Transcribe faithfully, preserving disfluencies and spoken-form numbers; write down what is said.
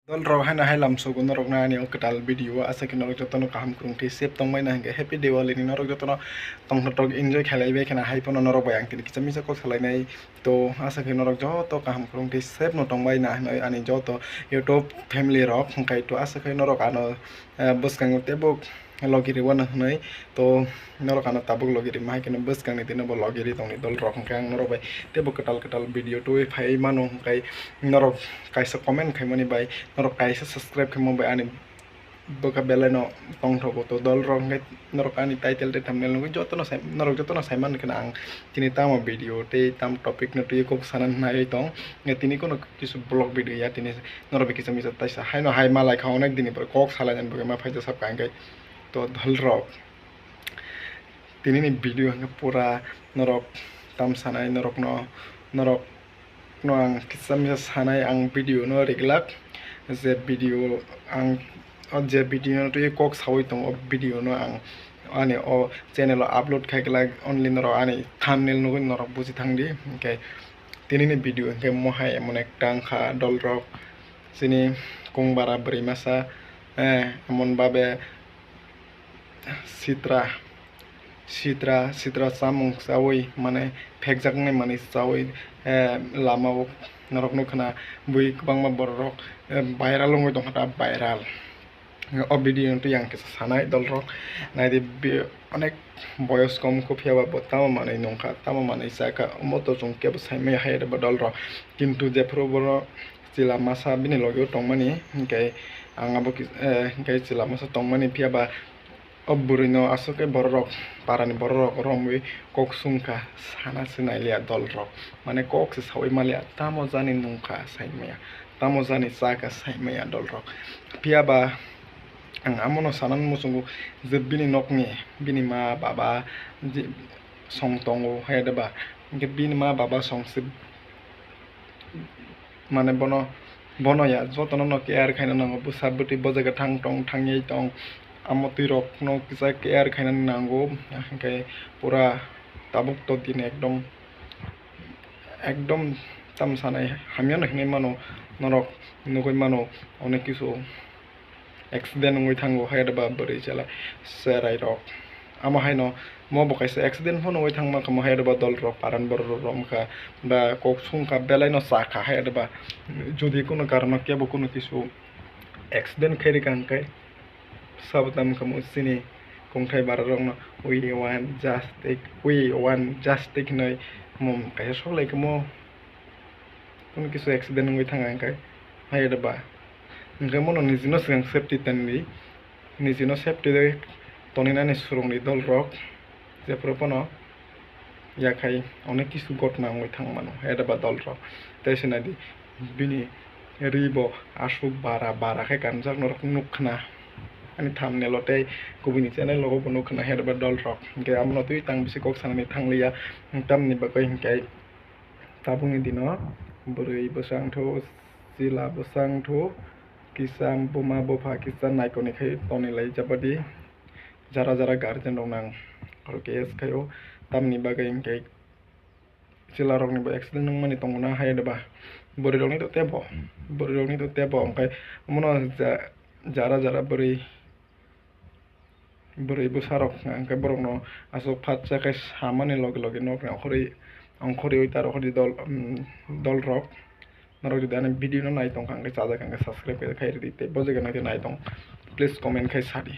Dol rok haino hai lamsogo norok no ani o kwtal video o, asa khe norok jotono kaham kwrwng tei safe tongbai na hinkhe happy Diwali ni norok jotono tongthok enjoy khlaibai kheno hai phano norok bai ang tini kisa misa kok salainai. To asa khe norok joto kaham kwrwng tei safe no tongbai na hinwi ani joto YouTube family rok, hinkhe to asa khe norok ano, eh, bwskango teibo logi rw uanw hinwi. To norok ano tabuk logi rima hai kheno bwskangni dino bo logi ri tongni dol rok, hinkhe ang norok bai teibo kwtal kwtal video tubui phai mano, hinkhe norok kaisa comment khaimani bai, norok kaisa subscribe khaimani bai ani bwkha belai no tongthogo. To dol rok hinkhe norok ani title tei thumbnail nugwi jotono sai, norok jotono sai man kheno ang tini tamo video tei tam topic no twi kok sana naiwi tong. Tini kono kisu vlog video ya, tini norok bai kisa misa taisa haino hai malai kha, onek dini pore kok salainani bagwi ma phaijak sabkha hinkhe. To dol rok, tini ni video hinkhe pura norok tam sanai, norok no, norok no ang kisa misa sanai ang video no reglak, je video ang, o je video no twi kok sawi tongo, o video no ang ani o channel o upload khai glak, only norok ani thumbnail nugwi norok buji thangdi. Hinkhe tini ni video hinkhe mohai emon ekta wngkha dol rok, chini kung bara bwrwi masa, eh, emon babe sitra, sitra, sitra chamung chawi, mane phekjaknai manwi chawi, eh, lama o norok nukha na, bui kwbangma borok rok, eh, viral wngwi tongkha da, viral. O video no twi ang kisa sanai dol rok, naidi bi-, onek boyos kom kho, phiya ba bo tamo manwi nungkha, tamo manwi chakha, omo to chwng kebo saimaya hai rw ba dol rok, kintu jephuru bono chwla masa bini logi o tongmani, hinkhe ang abo ki-, eh, hinkhe chwla masa tongmani, phiya ba o bwrwi no aswk khe borok rok, para ni borok rok romwi kok sungkha, sana se nailiya dol rok, mane kok se sawi maliya, tamo jani nungkha saimaya, tamo jani chakha saimaya dol rok, phiya ba ang amo no sanani muchungo je bini nok ni, bini ma baba je song tongo hai da ba, hinkhe bini ma baba song se mane bono, bono ya jotono no care khaina nango, bwsa bwtwi bo jaga thang tong, thangwi tong, amo twi rok no kisa care khaina nango, hinkhe pura tabuk to din ekdom, ekdom tam sanai hamya no hinwi mano, norok nugwi mano onek kisu accident wngwi thango hai da ba bwrwi chwla cherai rok. Amo haino mo bo kaisa accident phano wngwi thangma kha mo hai da ba dol rok, paran borok rok romkha ba kok sungkha, belai no chakha hai da ba. Jodi kuno karono kebo kuno kisu accident khairikha hinkhe sabo tamo kha mo chini kongthai bara rokno we want justice, we want justice hinwi mo kaisa soklaikha mo. Kuno kisu accident wngwi thanga hinkhe hai da ba. Hinkhe mono nijino swkang safety tongdi, nijino safety tongwi nani swrwngdi dol rok, jephuru phano yakhai onek kisu gotna wngwi thang mano hai da ba dol rok. Tei se naidi bini ri bo aswk bara bara khe kanjak norok nukha na ani thumbnail o tei kubuni channel o bo nukha na hai da ba dol rok. Hinkhe amono twi tang bisi kok sanani thangliya, tamni bagwi hinkhe tabukni dino bwrwi bwsang thu, chwla bwsang thu, kisa buma bupha kisa naikoni khai tongwi lai jabadi, jara jara guardian rok nang oro case khaio, tamni bagwi hinkhe chwla rokni bo accident wngmani tongo na hai da ba, bwrwi rokni to tebo, bwrwi rokni to tebo, hinkhe omono ja-, jara jara bwrwi bwrwi bwsarok hwnkha hwnkhe borokno aswk phatsa khe samani loge loge nokni okhorwi ongkhorwi ta rw di dol, um, dol rok. Norok jodi ani video no nai tongkha hwnkhe chajak hwnkhe subscribe khe khai rwdi tei bo jaga nai tong please comment khai sadi.